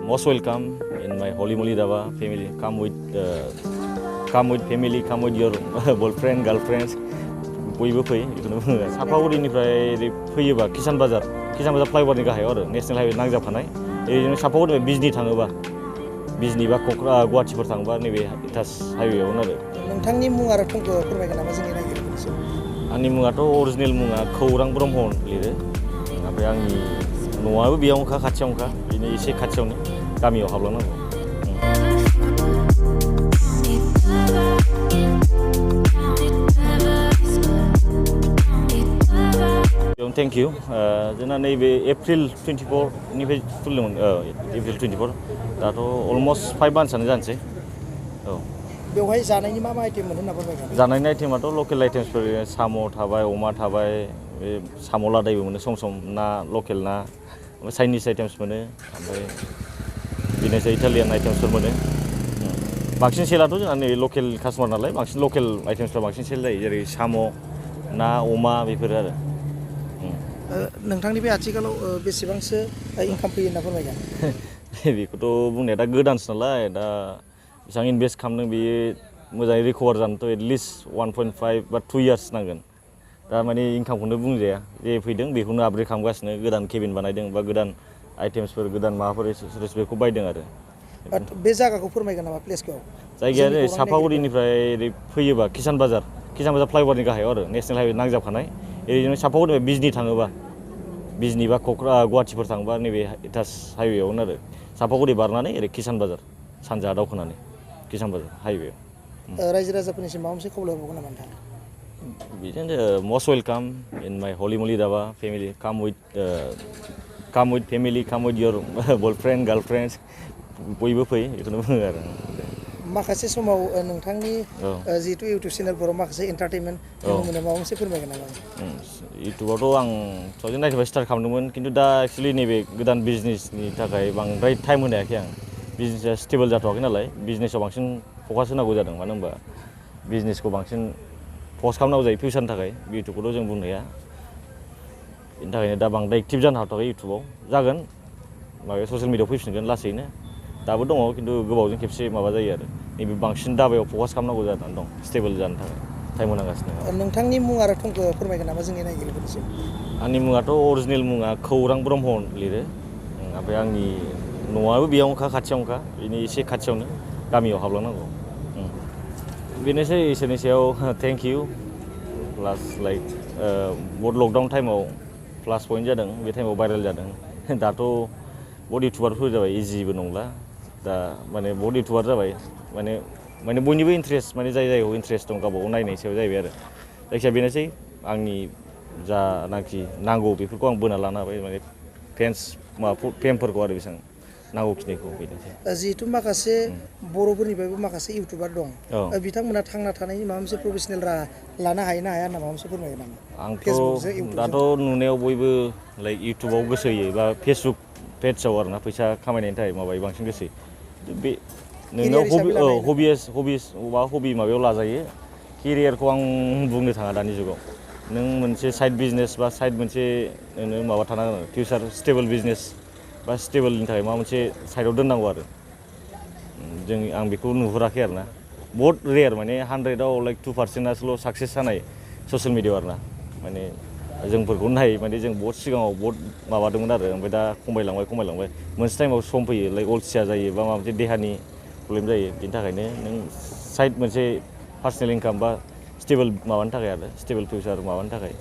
most welcome in my Holy Moly Daba family. Come with family, come with your boyfriend, girlfriends. बयबो फै बेखौनो बुङो सापागुरिनिफ्राय फैयोबा किसान बाजार फ्लाइअभारनि गाहायाव आरो नेशनेल हाइवे नांजाबखानाय ओरैनो सापागुरिनिफ्राय बिजनी थाङोबा बिजनी बा गुवाहाटीफोर थाङोबा नैबे इटास हाइवेआवनो आरो नोंथांनि मुं आरो थंखौ फोरमायगोन नामा जोंनि नायगिरिफोरनिसिम आंनि मुङाथ' अरिजिनेल मुङा खौरां ब्रह्म लिरो ओमफ्राय आंनि न'आबो बेयावनोखा खाथियावनोखा बिनि एसे खाथियावनो गामियाव हाबलांनांगौ थेंक इउ जोंना नैबे एप्रिल 24 निफ्राय खुलिदोंमोन एप्रिल 24 दाथ' अलमस्ट 5 मान्थ्सआनो जानोसै औ बेवहाय जानायनि मा आइटेम मोनो होनना फोरमायगोन जानायनि आइटेमाथ' लकेल आइटेमसफोर साम' थाबाय अमा थाबाय बे साम' लादायबो मोनो सम सम ना लकेल ना ओमफ्राय चाइनिस आइटेम्स मोनो ओमफ्राय बिनोसै इटालियान आइटेम्सफोर मोनो बांसिन सेलाथ' जोंना नै लकेल कास्टमार नालाय बांसिन लकेल आइटेम्सफ्रा बांसिन सेल जायो जेरै साम' ना अमा बेफोर आरो नोंथांनि बे आथिखालाव बेसेबांसो इनकाम फैयो होनना फोरमायगोन बेखौथ' बुंनाया दा गोदानसो नालाय दा बेसेबां इनभेस्ट खालामदों बेयो मोजाङै रिकभार जानोथ' एटलिस्ट 1.5 बा 2 इयार्स नांगोन दा माने इनकामखौनो बुंजाया जे फैदों बेखौनो आपग्रेड खालामगासिनो गोदान केबिन बानायदों बा गोदान आइटेम्सफोर गोदान माबाफोर बेखौ बायदों आरो बे जायगाखौ फोरमायगोन नामा प्लेसखौ जायगाया सापागुरिनिफ्राय ओरै फैयोबा किसान बाजार फ्लाइअभारनि गाहायाव आरो नेशनेल हाइवे नांजाबखानाय ओरैनो सापागुरिनिफ्राय बिजनी थाङोबा बिजनी बा गुवाहाटीफोर थाङोबा नैबे इटास हाइवेआवनो आरो सापागुरि बारनानै ओरै किसान बाजार सानजाहा दावखोनानै किसान बाजार हाइवेआव रायजो राजाफोरनिसिम माबा मोनसे खबर होबावगोन नामा नोंथां बिदिनो most welcome in my Holy Moly Daba family. Come with family, come with your boyfriend, girlfriends. बयबो फै बेखौनो बुङो आरो माखासे समाव नोंथांनि जिहेतु इउटुब चेनेलफोराव माखासे एन्टारटेनमेन्ट नुनो मोनो माबा मोनसे फोरमायगोन नामा इउटुबावथ' आं 2019 स्टार्ट खालामदोंमोन खिन्थु दा एक्सुवेलि नैबे गोदान बिजनेसनि थाखाय बांद्राय टाइम होनो हायाखै आं बिजनेसा स्टेबल जाथ'वाखै नालाय बिजनेसाव बांसिन फकास होनांगौ जादों मानो होनबा बिजनेसखौ बांसिन फकास खालामनांगौ जायो फिउचारनि थाखाय इउटुबखौथ' जों बुंनो हाया बेनि थाखायनो दा बांद्राय एक्टिभ जानो हाथ'वाखै इउटुबाव जागोन माबायाव ससियेल मिडियाआव फैफिनगोन लासैनो दाबो दङ खिन्थु गोबावजों खेबसे माबा जायो आरो नैबे बांसिन दाबायाव फकास खालामनांगौ जानानै दं स्टेबल जानो थाखाय टाइम होनांगासिनो नोंथांनि मुं आरो थंखौ फोरमायगोन नामा जोंनि नायगिरिफोरनिसिम आंनि मुङाथ' अरिजिनेल मुङा खौरां ब्रह्म लिरो ओमफ्राय आंनि न'आबो बेयावनोखा खाथियावनोखा बिनि एसे खाथियावनो गामियाव हाबलांनांगौ बेनोसै इसोरनि सायाव थेंक इउ प्लास लाइक बहुत लकडाउन टाइमाव प्लास पइन्ट जादों बे टाइमाव भाइरेल जादों दाथ' बहुत इउटुबारफोर जाबाय इजिबो नंला दा माने बहुत इउटुबार जाबाय माने बयनिबो इन्ट्रेस्ट माने जाय जायगायाव इन्ट्रेस्ट दं गावबा गाव नायनायनि सायाव जाहैबाय आरो जायखिजाया बेनोसै आंनि जानाखि नांगौ बेफोरखौ आं बोना लानो हाबाय माने फेमफोरखौ आरो बेसेबां नांगौखिनिखौ बेनोसै जिहेतु माखासे बर'फोरनिफ्रायबो माखासे इउटुबार दं बिथांमोना थांना थानायनि माबा मोनसे प्रफेसनेल राहा लानो हायो ना हाया होनना माबा मोनसे फोरमायगोन नामा आंथ' दाथ' नुनायाव बयबो लाइक इउटुबाव गोसो होयो बा फेसबुक पेजआव आरोना फैसा खामायनायनि थाखाय माबायो बांसिन गोसो बे नोंनाव हबि माबायाव लाजायो केरियारखौ आं बुंनो थाङा दानि जुगाव नों मोनसे साइड बिजनेस बा साइड मोनसे नोङो माबा थानांगोन फिउचार स्टेबल बिजनेस बा स्टेबलनि थाखाय माबा मोनसे साइडआव दोननांगौ आरो आं बेखौ नुहुराखै आरोना बहुत रेयार माने 100आव लाइक 2%आसल' साक्सेस जानाय ससियेल मिडियाआव आरोना माने जोंफोरखौ नाय माने जों बहुत सिगाङाव बहुत माबादोंमोन आरो ओमफ्राय दा खमायलांबाय मोनसे टाइमाव सम फैयो लाइक अलसिया जायो बा माबा मोनसे देहानि प्रब्लेम जायो बिनि थाखायनो नों साइड मोनसे पार्सनेल इनकाम बा स्टेबल माबानि थाखाय आरो स्टेबल फिउचार माबानि थाखाय